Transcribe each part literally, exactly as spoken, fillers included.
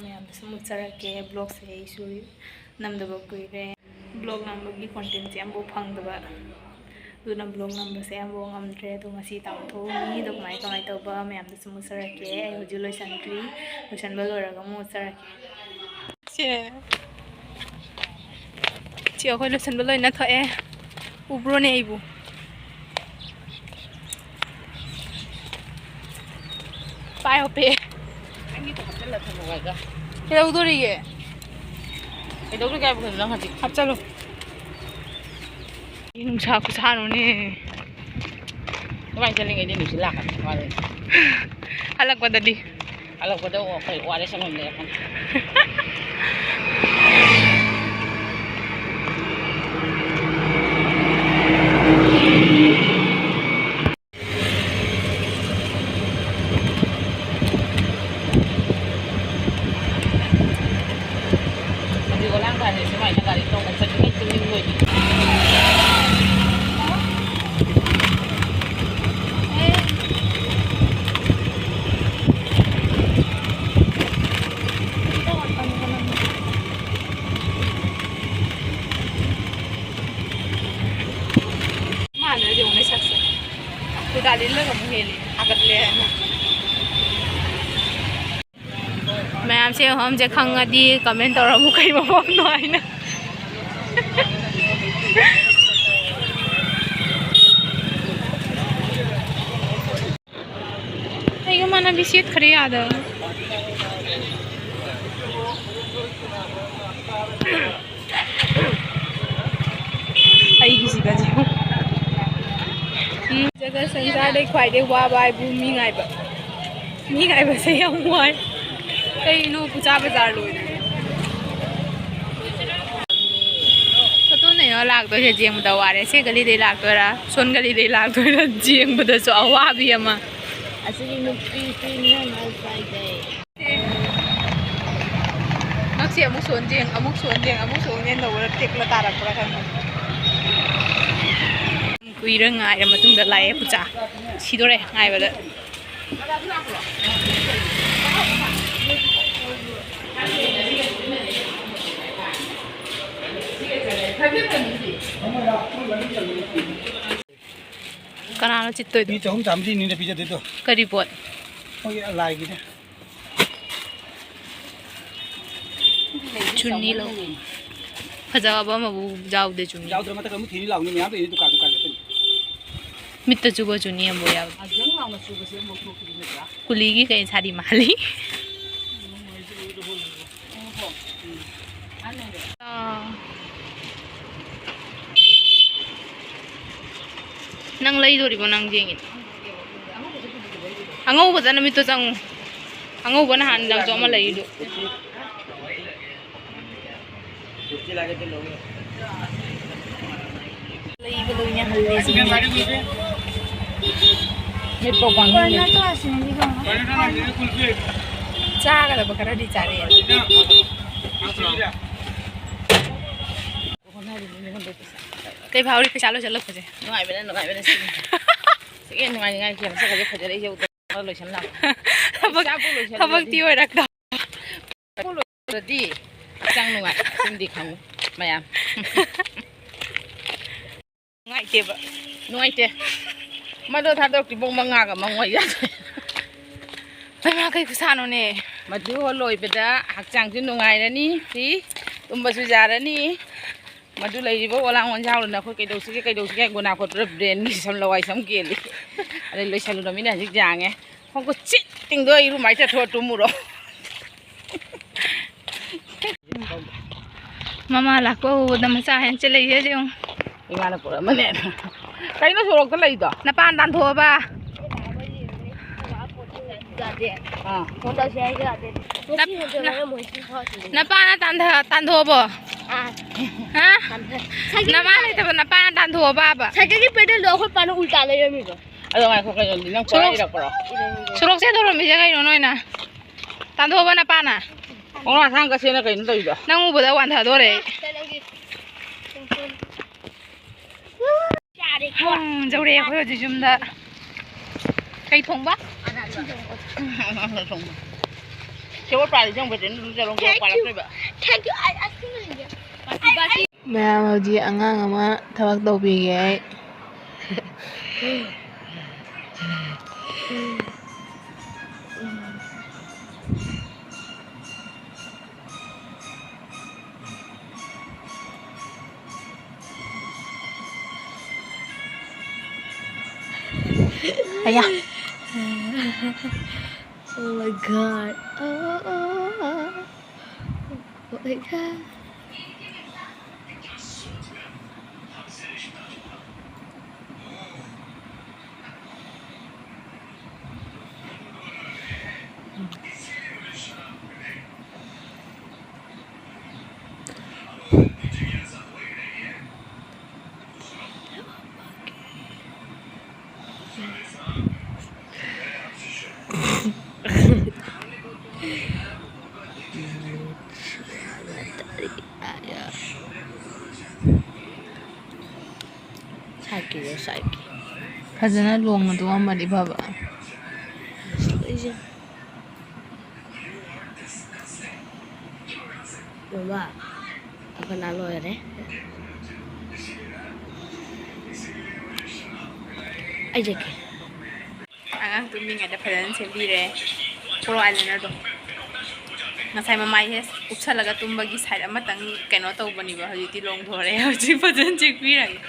ꯃꯌꯥꯝꯗꯁꯨ ꯎꯠꯆꯔꯛꯀꯦ꯫ Vlogꯁꯦ ꯑꯩꯁꯨ ꯅꯝꯗꯕ ꯀꯨꯏꯔꯦ꯫ Vlog ꯅꯝꯕꯒꯤ contentꯁꯦ ꯑꯃꯐꯥꯎ ꯐꯪꯗꯕ, ꯑꯗꯨꯅ vlog ꯅꯝꯕꯁꯦ ꯑꯃꯐꯥꯎ ꯉꯝꯗ꯭ꯔꯦ꯫ ꯑꯗꯣ ꯉꯁꯤ ꯇꯥꯡ ꯊꯣꯛꯅꯤ꯫ ꯑꯗꯣ ꯀꯃꯥꯏ ꯀꯃꯥꯏ ꯇꯧꯕ ꯃꯌꯥꯝꯗꯁꯨ ꯎꯠꯆꯔꯛꯀꯦ꯫ ꯑꯩ ꯍꯧꯖꯤꯛ ꯂꯣꯏꯁꯟꯗ꯭ꯔꯤ, ꯂꯣꯏꯁꯟꯕ ꯂꯣꯏꯔꯒ ꯑꯃꯨꯛ ꯎꯠꯆꯔꯛꯀꯦ꯫ ꯁꯦ, ꯁꯤ ꯑꯩꯈꯣꯏ ꯂꯣꯏꯁꯟꯕ ꯂꯣꯏꯅ ꯊꯣꯛꯑꯦ꯫ ꯎꯕ꯭ꯔꯣꯅꯦ ꯑꯩꯕꯨ? ꯄꯥꯏꯌꯣ ꯄꯦ꯫ ꯅꯪꯒꯤꯗꯣ ꯍꯥꯞꯆꯜꯂ ꯊꯝꯃꯣ ꯍꯥꯏꯗ꯫ ꯀꯩꯗꯧꯗꯣꯔꯤꯒꯦ? ꯀꯩꯗꯧꯗꯣꯔꯤꯒꯦ ꯍꯥꯏꯕ ꯀꯩꯅꯣ ꯅꯪ ꯍꯧꯖꯤꯛ? ꯍꯥꯞꯆꯜꯂꯣ꯫ ꯅꯨꯡꯁꯥ ꯈꯨꯁꯥꯅꯣꯅꯦ꯫ ꯀꯃꯥꯏꯅ ꯆꯠꯂꯤꯉꯩꯗꯤ ꯅꯨꯡꯁꯤꯠ ꯂꯥꯛꯀꯅꯤ ꯋꯥꯔꯦ꯫ ꯍꯜꯂꯛꯄꯗꯗꯤ꯫ ꯍꯜꯂꯛꯄꯗ ꯑꯣ-, ꯑꯩꯈꯣꯏ ꯑꯣ ꯑꯥꯔ ꯑꯦꯁ ꯑꯃꯃꯝ ꯂꯩꯔꯛꯀꯅꯤ꯫ ꯍꯧꯖꯤꯛ ꯒꯣꯂꯥꯡ ꯊꯥꯁꯦ ꯁꯨꯃꯥꯏꯅ ꯒꯥꯔꯤ ꯇꯣꯡꯉ ꯆꯠꯅꯤꯡꯉꯩ ꯇꯨꯅꯤꯡ ꯂꯣꯏꯕꯤ꯫ ꯃꯥꯟꯅꯗꯦ ꯌꯦꯡꯉꯨꯅꯦ ꯁꯛꯁꯦ꯫ ꯀꯨꯗꯥ ꯂꯤꯜꯂꯒ ꯑꯃꯨꯛ ꯍꯦꯜꯂꯤ, ꯊꯥꯒꯠꯂꯦ ꯍꯥꯏꯅ꯫ ꯃꯌꯥꯝꯁꯦ ꯃꯐꯝꯁꯦ ꯈꯪꯉꯗꯤ comment ꯇꯧꯔꯝꯃꯨ, ꯀꯩ ꯃꯐꯝꯅꯣ ꯍꯥꯏꯅ꯫ ꯑꯩꯒ ꯃꯥꯟꯅꯕꯤ ꯁꯦꯠꯈ꯭ꯔꯦ ꯌꯥꯗꯕ꯫ ꯑꯩꯒꯤꯁꯤꯒꯗꯤ꯫ ꯎꯝ, ꯖꯒꯠ ꯁꯪꯁꯥꯔꯗꯩ ꯈ꯭ꯋꯥꯏꯗꯩ ꯋꯥꯕ ꯍꯥꯏꯕꯨ ꯃꯤ ꯉꯥꯏꯕ꯫ ꯃꯤ ꯉꯥꯏꯕꯁꯦ ꯌꯥꯝ ꯋꯥꯏ꯫ ꯀꯩꯅꯣ ꯄꯨꯆꯥ ꯕꯖꯥꯔ ꯂꯣꯏꯔꯦ꯫ ꯐꯣꯇꯣ ꯅꯩꯅ ꯂꯥꯛꯇꯣꯏꯁꯦ ꯌꯦꯡꯕꯗ ꯋꯥꯔꯦ꯫ ꯁꯤ ꯒꯂꯤꯗꯩ ꯂꯥꯛꯇꯣꯏꯔꯥ, ꯁꯣꯟ ꯒꯂꯤꯗꯩ ꯂꯥꯛꯇꯣꯏꯔꯥ, ꯌꯦꯡꯕꯗꯁꯨ ꯑꯋꯥꯕꯤ ꯑꯃ꯫ ꯑꯁꯤꯒꯤ ꯅꯨꯄꯤꯁꯤ ꯅꯣꯡꯃ ꯆꯥꯏꯗꯦ꯫ ꯉꯛꯁꯦ ꯑꯃꯨꯛ ꯁꯣꯟ ꯌꯦꯡ, ꯑꯃꯨꯛ ꯁꯣꯟ ꯌꯦꯡ, ꯑꯃꯨꯛ ꯁꯣꯟ ꯌꯦꯡ ꯇꯧꯕꯗ ꯇꯦꯛꯂ ꯇꯥꯔꯛꯄ꯭ꯔꯥ ꯈꯪꯗꯦ꯫ ꯀꯨꯏꯔ ꯉꯥꯏꯔ ꯃꯇꯨꯡꯗ ꯂꯥꯛꯑꯦ ꯄꯨꯆꯥ꯫ ꯁꯤꯗꯣꯔꯦ ꯉꯥꯏꯕꯗ꯫ ꯀꯅꯥꯅꯣ ꯆꯤꯠꯇꯣꯏꯗꯣ? ꯃꯤ ꯆꯍꯨꯝ ꯆꯥꯝꯃꯔꯤꯅꯤꯅ ꯄꯤꯖꯗꯣꯏꯗꯣ꯫ ꯀꯔꯤ ꯄꯣꯠ? ꯑꯩꯈꯣꯏꯒꯤ ꯂꯥꯏꯒꯤꯅꯦ꯫ ꯆꯨꯅꯤ ꯂꯧ꯫ ꯐꯖꯕ ꯑꯃꯕꯨ ꯌꯥꯎꯗꯦ ꯆꯨꯅꯤ꯫ ꯌꯥꯎꯗ꯭ꯔ ꯃꯊꯛ ꯑꯃꯨꯛ ꯊꯤꯅꯤ ꯂꯥꯎꯅꯤ ꯃꯌꯥꯝ ꯂꯩꯔꯤ ꯗꯨꯀꯥꯟ ꯗꯨꯀꯥꯟ ꯉꯥꯛꯇꯅꯤ꯫ ꯃꯤꯠꯇ ꯆꯨꯕ ꯆꯨꯅꯤ ꯑꯃꯕꯨ ꯌꯥꯎꯗꯦ꯫ ꯑꯗꯨꯝ ꯂꯥꯎꯅ ꯆꯨꯕꯁꯦ ꯑꯃꯨꯛ ꯊꯣꯛꯈꯤꯗꯤ ꯅꯠꯇ꯭ꯔꯥ? ꯀꯨꯂꯤꯒꯤ ꯀꯩ ꯁꯥꯔꯤ ꯃꯥꯜꯂꯤ꯫ ꯑꯥ꯫ ꯅꯪ ꯂꯩꯗꯣꯔꯤꯕꯣ ꯅꯪ ꯌꯦꯡꯉꯤꯗꯣ? ꯑꯉꯧꯕꯗ ꯅꯨꯃꯤꯠꯇꯣ ꯆꯪꯉꯨ꯫ ꯑꯉꯧꯕ ꯅꯍꯥꯟ ꯅꯪꯁꯨ ꯑꯃ ꯂꯩꯔꯤꯗꯣ꯫ ꯂꯩꯕ ꯂꯣꯏꯅ ꯍꯜꯂꯦ꯫ ꯃꯤꯠ ꯄꯥꯎ ꯄꯥꯡꯉꯤ꯫ ꯆꯥꯒꯗꯕ ꯈꯔꯗꯤ ꯆꯥꯔꯦ꯫ ꯀꯩ ꯐꯥꯎꯔꯤ ꯄꯩꯁꯥ ꯂꯣꯏꯁꯤꯜꯂꯛꯄꯁꯦ? ꯅꯨꯡꯉꯥꯏꯕꯅ, ꯅꯨꯡꯉꯥꯏꯕꯅ ꯁꯤꯅꯤ꯫ ꯁꯤꯒꯤ ꯅꯨꯡꯉꯥꯏ, ꯅꯨꯡꯉꯥꯏ ꯒꯦꯝ ꯁꯥꯟꯅꯕ ꯐꯖꯔꯛꯏꯁꯦ ꯎꯗ ꯂꯣꯏꯁꯤꯜꯂꯛ꯫ ꯊꯕꯛ, ꯂꯣꯏꯁꯤꯜꯂꯛꯑꯗꯤ꯫ ꯊꯕꯛꯇꯤ ꯑꯣꯏꯔꯛꯇꯕ꯫ ꯗꯤ ꯍꯛꯆꯥꯡ ꯅꯨꯡꯉꯥꯏ꯫ ꯑꯁꯤꯃꯗꯤ ꯈꯪꯉꯨ ꯃꯌꯥꯝ꯫ ꯅꯨꯡꯉꯥꯏꯇꯦꯕ꯫ ꯅꯨꯡꯉꯥꯏꯇꯦ꯫ ꯃꯗꯣ ꯊꯥꯗꯣꯔꯛꯇ꯭ꯔꯤꯐꯥꯎ ꯃꯉꯥꯒ ꯃꯉꯣꯏ ꯌꯥꯗꯦ꯫ ꯍꯩꯃꯥ, ꯀꯩ ꯈꯨꯁꯥꯅꯣꯅꯦ? ꯃꯗꯨ ꯂꯣꯏꯕꯗ ꯍꯛꯆꯥꯡꯁꯨ ꯅꯨꯡꯉꯥꯏꯔꯅꯤ, ꯐ꯭ꯔꯤ ꯇꯨꯝꯕꯁꯨ ꯌꯥꯔꯅꯤ꯫ ꯃꯗꯨ ꯂꯩꯔꯤꯕ ꯑꯣꯂꯥꯡ ꯑꯣꯟꯖꯥꯎꯔꯅ ꯑꯩꯈꯣꯏ ꯀꯩꯗꯧꯁꯤꯒꯦ, ꯀꯩꯗꯧꯁꯤꯒꯦ ꯒꯣꯅꯥ ꯈꯣꯠꯄꯗ ꯕ꯭ꯔꯦꯟꯒꯤ ꯁꯝ ꯂꯋꯥꯏ ꯁꯝ ꯀꯦꯜꯂꯤ꯫ ꯑꯗꯩ ꯂꯣꯏꯁꯜꯂꯨꯔꯃꯤꯅ ꯍꯧꯖꯤꯛ ꯌꯥꯡꯉꯦ꯫ ꯈꯣꯡ ꯈꯨꯠ ꯆꯤꯠ ꯇꯤꯡꯗꯣ ꯑꯩ ꯔꯨꯝ ꯃꯥꯏ ꯆꯠꯊꯣꯛꯑ ꯇꯨꯝꯃꯨꯔꯣ꯫ ꯃꯃꯥ ꯂꯥꯛꯄ ꯎꯕꯗ ꯃꯆꯥ ꯍꯦꯟꯅ ꯆꯦꯜꯂꯛꯏꯁꯦ ꯌꯦꯡꯉꯨ꯫ ꯏꯃꯥꯅ ꯄꯨꯔꯛꯑꯃꯅꯦ꯫ ꯀꯩꯅꯣ ꯁꯣꯔꯣꯛꯇ ꯂꯩꯗꯣ? ꯅꯄꯥꯅ ꯇꯥꯟꯊꯣꯛꯑꯕ? ꯑꯥ꯫ ꯅꯞ-, ꯅ-, ꯅꯄꯥꯅ ꯇꯥꯟꯊ-, ꯇꯥꯟꯊꯣꯛꯑꯕꯣ? ꯑꯥ꯫ ꯍꯥ? ꯇꯥꯟꯊ-, ꯅꯃꯥ ꯂꯩꯇꯕ ꯅꯄꯥꯅ ꯇꯥꯟꯊꯣꯛꯑꯕꯕ? ꯁꯥꯏꯀꯜꯒꯤ ꯄꯦꯗꯜꯗꯣ ꯑꯩꯈꯣꯏ ꯄꯥꯅ ꯎꯜꯇꯥ ꯂꯩꯔꯝꯃꯤꯕ꯫ ꯑꯗꯣ ꯉꯥꯏꯈꯣ, ꯀꯩꯅꯣꯗꯤ ꯅꯪ ꯄꯨꯔꯥ ꯁꯣꯔꯣꯛ-, ꯏꯔꯛꯄ꯭ꯔꯣ? ꯁꯣꯔꯣꯛꯁꯦ ꯊꯣꯔꯝꯃꯤꯁꯦ ꯀꯩꯅꯣ ꯅꯣꯏꯅ? ꯇꯥꯟꯊꯣꯛꯑꯕ ꯅꯄꯥꯅ? ꯈꯣꯡꯅꯥꯡ ꯑꯁꯥꯡ ꯀꯠꯁꯦꯅ ꯀꯩꯅꯣ ꯇꯧꯔꯤꯗꯣ? ꯅꯪ ꯎꯕꯗ ꯋꯥꯟꯊꯗꯣꯔꯦ ꯑꯩ꯫ ꯍꯝ, ꯌꯧꯔꯛꯑꯦ ꯑꯩꯈꯣꯏ ꯍꯧꯖꯤꯛ ꯌꯨꯝꯗ꯫ ꯀꯩ ꯊꯣꯡꯕ? ꯁꯦꯕꯣꯠ ꯄꯥꯜꯂꯤꯁꯦ ꯌꯦꯡꯉꯨ, ꯕꯦꯇꯦꯜ noodle ꯆꯔꯣꯡ ꯆꯔꯣꯡ ꯄꯥꯜꯂꯛꯇꯣꯏꯕ꯫ Thank you. I, I think I, I, ꯃꯌꯥꯝ, ꯍꯧꯖꯤꯛ ꯑꯉꯥꯡ ꯑꯃ ꯊꯕꯛ ꯇꯧꯕꯤꯒꯦ ꯑꯩ꯫ ꯑꯌꯥ꯫ Oh my God. Oh, oh, oh, oh. Oh my God. ꯁꯥꯏꯠꯀꯤꯗꯣ, ꯁꯥꯏꯠꯀꯤ꯫ ꯐꯖꯅ ꯂꯣꯡꯅ ꯇꯣꯛꯑꯝꯃꯗꯤ ꯐꯕ꯫ ꯑꯁ, ꯑꯩꯁꯦ ꯃꯃꯥ, ꯑꯩꯈꯣꯏ ꯃꯥ ꯂꯣꯏꯔꯦ꯫ ꯑꯩ ꯆꯠꯀꯦ꯫ ꯑꯉꯥꯡ ꯇꯨꯝꯃꯤꯉꯩꯗ ꯐꯖꯅ ꯁꯦꯝꯕꯤꯔꯦ ꯄ꯭ꯔꯣ ꯑꯥꯏꯂꯥꯏꯅꯔꯗꯣ꯫ ꯉꯁꯥꯏ ꯃꯃꯥꯏꯁꯦ ꯀꯨꯞꯁꯜꯂꯒ ꯇꯨꯝꯕꯒꯤ ꯁꯥꯏꯠ ꯑꯃꯇꯪ ꯀꯩꯅꯣ ꯇꯧꯕꯅꯦꯕ, ꯍꯧꯖꯤꯛꯇꯤ ꯂꯣꯡꯊꯣꯔꯛꯑꯦ꯫ ꯍꯧꯖꯤꯛ ꯐꯖꯅ ꯆꯦꯛꯄꯤꯔꯒꯦ꯫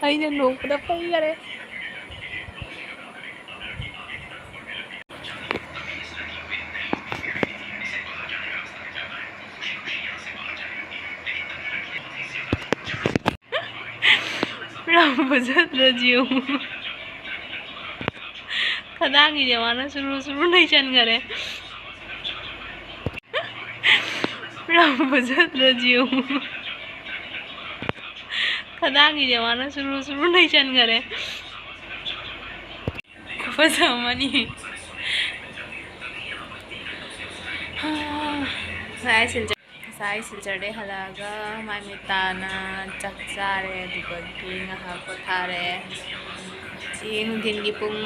ꯑꯩꯅ ꯅꯣꯛꯄꯗ ꯄꯩꯒꯔꯦ꯫ ꯐꯖꯗ꯭ꯔꯣ ꯖꯤꯌꯣ? ꯈꯗꯥꯡꯒꯤꯁꯦ ꯃꯥꯅ ꯁꯨꯔꯨ ꯁꯨꯔꯨ ꯅꯩꯁꯟꯈꯔꯦ꯫ ꯌꯥꯝ ꯐꯖꯗ꯭ꯔꯣ ꯖꯤꯌꯣ? ꯈꯗꯥꯡꯒꯤꯁꯦ ꯃꯥꯅ ꯁꯨꯔꯨ ꯁꯨꯔꯨ ꯅꯩꯁꯟꯈꯔꯦ꯫ ꯈꯨꯐꯖ ꯑꯃꯅꯤ꯫ ꯉꯁꯥꯏ ꯁꯤꯜꯆꯔ-, ꯉꯁꯥꯏ ꯁꯤꯜꯆꯔꯗꯩ ꯍꯜꯂꯛꯑꯒ ꯃꯥꯏ ꯃꯤꯠ ꯇꯥꯅ ꯆꯥꯛ ꯆꯥꯔꯦ꯫ ꯑꯗꯨꯗꯒꯤ ꯉꯥꯏꯍꯥꯛ ꯄꯣꯊꯥꯔꯦ꯫ ꯍꯧꯖꯤꯛ ꯅꯨꯡꯊꯤꯟꯒꯤ ꯄꯨꯡ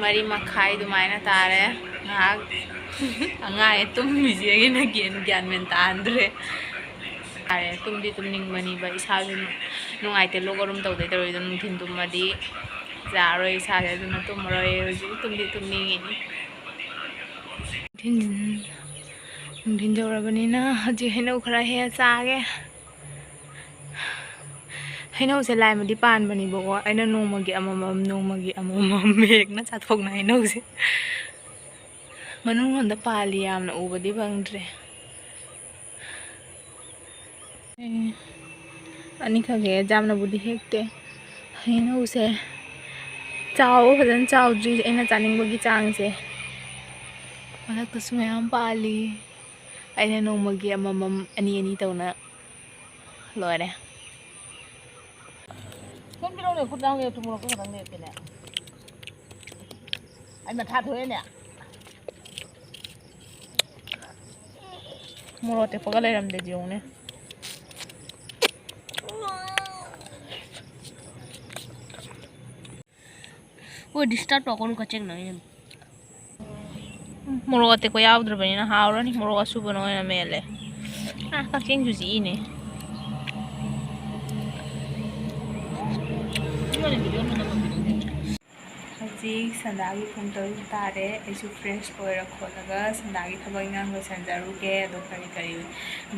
ꯃꯔꯤ ꯃꯈꯥꯏ ꯑꯗꯨꯃꯥꯏꯅ ꯇꯥꯔꯦ꯫ ꯉꯥꯏꯍꯥꯛ ꯑꯉꯥꯡ ꯇꯨꯝꯃꯤꯁꯦ ꯑꯩꯅ ꯒ꯭ꯌꯥꯟ, ꯒ꯭ꯌꯥꯟ ꯃꯦꯟ ꯇꯥꯍꯟꯗ꯭ꯔꯦ꯫ ꯌꯥꯔꯦ, ꯇꯨꯝꯗꯤ ꯇꯨꯝꯅꯤꯡꯕꯅꯤꯕ, ꯏꯁꯥꯁꯨ ꯅꯨꯡꯉꯥꯏꯇꯦ, ꯂꯣꯛ ꯑꯔꯨꯝ ꯇꯧꯗꯣꯏ ꯇꯧꯔꯤꯗꯣ, ꯅꯨꯡꯊꯤꯟ ꯇꯨꯝꯃꯗꯤ ꯌꯥꯔꯣꯏ ꯏꯁꯥꯁꯦ, ꯑꯗꯨꯅ ꯇꯨꯝꯃꯔꯣꯏ꯫ ꯍꯧꯖꯤꯛ ꯇꯨꯝꯗꯤ ꯇꯨꯝꯅꯤꯡꯉꯤꯅꯤ꯫ ꯅꯨꯡꯊꯤꯟ, ꯅꯨꯡꯊꯤꯟ ꯌꯧꯔꯕꯅꯤꯅ ꯍꯧꯖꯤꯛ ꯍꯩꯅꯧ ꯈꯔ ꯍꯦꯛꯑ ꯆꯥꯒꯦ꯫ ꯍꯩꯅꯧꯁꯦ ꯂꯥꯏꯃꯗꯤ ꯄꯥꯟꯕꯅꯦꯕꯀꯣ, ꯑꯩꯅ ꯅꯣꯡꯃꯒꯤ ꯑꯃꯃꯝ, ꯅꯣꯡꯃꯒꯤ ꯑꯃꯃꯝ ꯍꯦꯛꯅ ꯆꯥꯊꯣꯛꯅ ꯍꯩꯅꯧꯁꯦ꯫ ꯃꯅꯨꯡ ꯂꯣꯝꯗ ꯄꯥꯜꯂꯤ, ꯌꯥꯝꯅ ꯎꯕꯗꯤ ꯐꯪꯗ꯭ꯔꯦ꯫ ꯑꯦ, ꯑꯅꯤꯈꯛ ꯍꯦꯛꯑꯦ, ꯌꯥꯝꯅꯕꯨꯗꯤ ꯍꯦꯛꯇꯦ꯫ ꯍꯩꯅꯧꯁꯦ ꯆꯥꯎ-, ꯐꯖꯅ ꯆꯥꯎꯗ꯭ꯔꯤ ꯑꯩꯅ ꯆꯥꯅꯤꯡꯕꯒꯤ ꯆꯥꯡꯁꯦ꯫ ꯃꯊꯛꯇꯁꯨ ꯃꯌꯥꯝ ꯄꯥꯜꯂꯤ꯫ ꯑꯩꯅ ꯅꯣꯡꯃꯒꯤ ꯑꯃꯃꯝ, ꯑꯅꯤ ꯑꯅꯤ ꯇꯧꯅ ꯂꯣꯏꯔꯦ꯫ ꯁꯣꯝ ꯄꯤꯔꯛꯎꯅꯦ, ꯈꯨꯠ ꯌꯥꯎꯅ ꯊꯨꯝ ꯃꯣꯔꯣꯛꯇꯣ ꯈꯛꯇꯪ ꯂꯩꯔꯛꯀꯦꯅꯦ꯫ ꯑꯩ ꯃꯊꯥ ꯊꯣꯛꯑꯦꯅꯦ꯫ ꯃꯣꯔꯣꯛ ꯑꯇꯦꯛꯄꯒ ꯂꯩꯔꯝꯗꯦ, ꯌꯦꯡꯉꯨꯅꯦ꯫ ꯑꯣ, disturb ꯇꯧꯔꯛꯀꯅꯨ, ꯀꯛꯆꯦꯡꯅ ꯑꯩꯅ꯫ ꯎꯝ, ꯃꯣꯔꯣꯛ ꯑꯇꯦꯛꯄ ꯌꯥꯎꯗ꯭ꯔꯕꯅꯤꯅ ꯍꯥꯎꯔꯅꯤ, ꯃꯣꯔꯣꯛ ꯑꯁꯨꯕꯅ ꯑꯣꯏꯅ ꯃꯦꯠꯂꯦ꯫ ꯑꯥ, ꯀꯛꯆꯦꯡꯁꯨ ꯆꯤꯛꯏꯅꯦ꯫ ꯍꯧꯖꯤꯛ ꯁꯟꯗꯥꯒꯤ ꯄꯨꯡ ꯇꯔꯨꯛ ꯇꯥꯔꯦ꯫ ꯑꯩꯁꯨ fresh ꯑꯣꯏꯔ ꯈꯣꯠꯂꯒ ꯁꯟꯗꯥꯒꯤ ꯊꯕꯛ ꯏꯟꯈꯥꯡ ꯂꯣꯏꯁꯤꯟꯖꯔꯨꯒꯦ꯫ ꯑꯗꯣ ꯀꯔꯤ ꯀꯔꯤ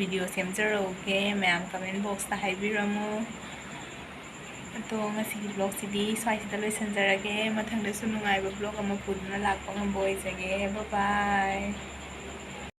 video ꯁꯦꯝꯖꯔꯛꯎꯒꯦ, ꯃꯌꯥꯝ comment box ꯇ ꯍꯥꯏꯕꯤꯔꯝꯃꯨ꯫ ꯑꯗꯣ ꯉꯁꯤꯒꯤ vlog ꯁꯤꯗꯤ ꯁ꯭ꯋꯥꯏꯁꯤꯗ ꯂꯣꯏꯁꯤꯟꯖꯔꯒꯦ꯫ ꯃꯊꯪꯗꯁꯨ ꯅꯨꯡꯉꯥꯏꯕ vlog ꯑꯃ ꯄꯨꯗꯨꯅ ꯂꯥꯛꯄ ꯉꯝꯕ ꯑꯣꯏꯖꯒꯦ꯫ Bye bye꯫